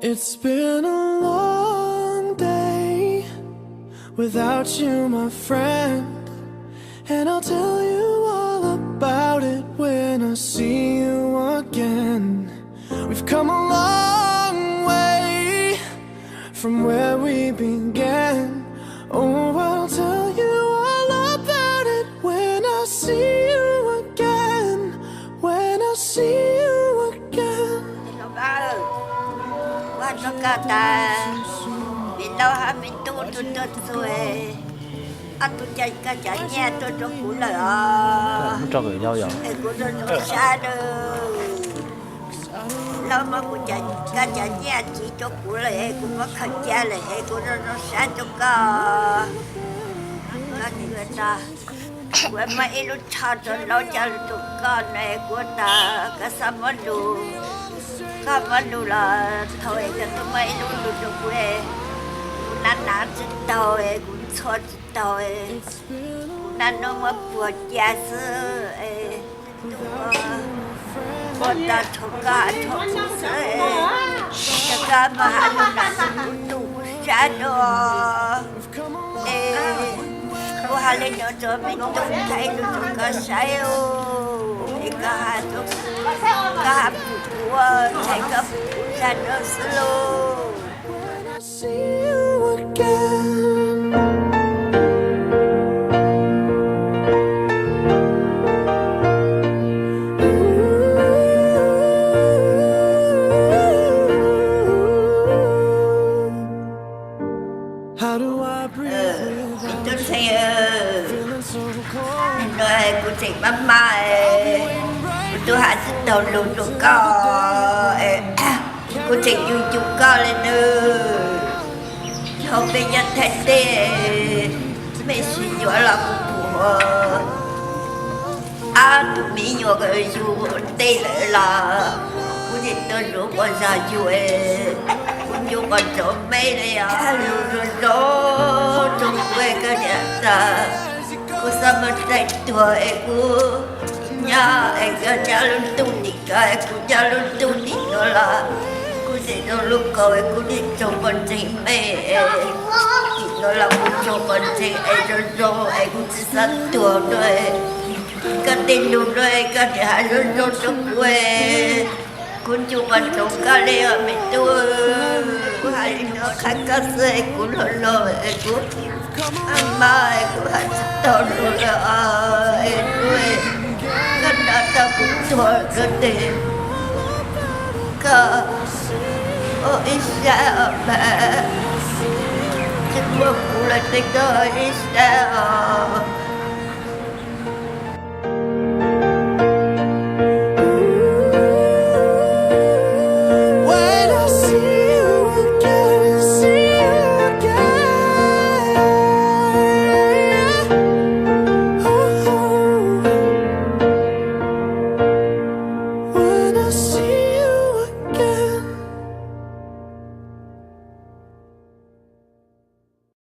It's been a long day without you, my friend. And I'll tell you all about it when I see you again. We've come a long way from where we began. Oh, I'll tell you all about it when I see you again. When I see you again. Ua rau koj tas, me laus hab me tub tug tuaj txug, ob tug ca koj cov nyiaj tuaj rau kuv lawm os. Es kuv zoo zoo sab lawm. Laus muab kuv, koj cov nyiaj tsiv rau kuv lawm es kuv muab khaws cia lawm es kuv zoo zoo sab rau koj. Koj, kuv muab ib lub tsho rau laus coj lug rau koj no es kuv tas koj xav muab lug, koj muab lug los thaum es koj tuaj muab ib lub lug rau kuv es kuv nab nab tsi taug es kuv ntxhua tsi taug es kuv nab nub muab puag cia xwb es kuv tas tshuav koj hab tshuav kuv xwb es koj muab has lug nrog kuv tug kuv sab dua. Es kuv has le nuav rua me tub, thaij nuav rua koj saib, es koj has, koj has pum kuv, thaij koj pum kuv zag nuav xwb lauj. Tub Ntxhee, nim no kuv tseem maj maj, kuv tub has tsi taug lug rua koj, kuv tseem yug yug koj le nawb. Dhau peb nyob thaj teb, mej sib yuav los kuv pum ob tug me nyuam yug ua ntej lawm los kuv tseem tuaj zuv quas zog yug, kuv ncu quas ntsoov mej le os. Lug zoo zoo rua kuv es koj niam tas, kuv xav muab txais tuag es kuv nyob es koj nyob lub ntuj tim ko es kuv nyob lub ntuj tim nuav los kuv tseem zoo lub kaus es kuv tseem tsaug quas ntseeg mej, tim nuav los kuv tsaug quas ntseeg es zoo zoo es kuv tsi xav tuag dua. Koj tej lug dua es koj niam has zoo zoo rua kuv es kuv ncu quas ntsoov koj le os me tub. Kuv has le nuav qha koj xwb es kuv lug lug es kuv maj maj es kuv has tsi taug lug le os es tub, koj nrog tau kuv tuag koj tes, koj ua ib sab os mas, tsi muaj kuv lawm tes koj ua ib sab os.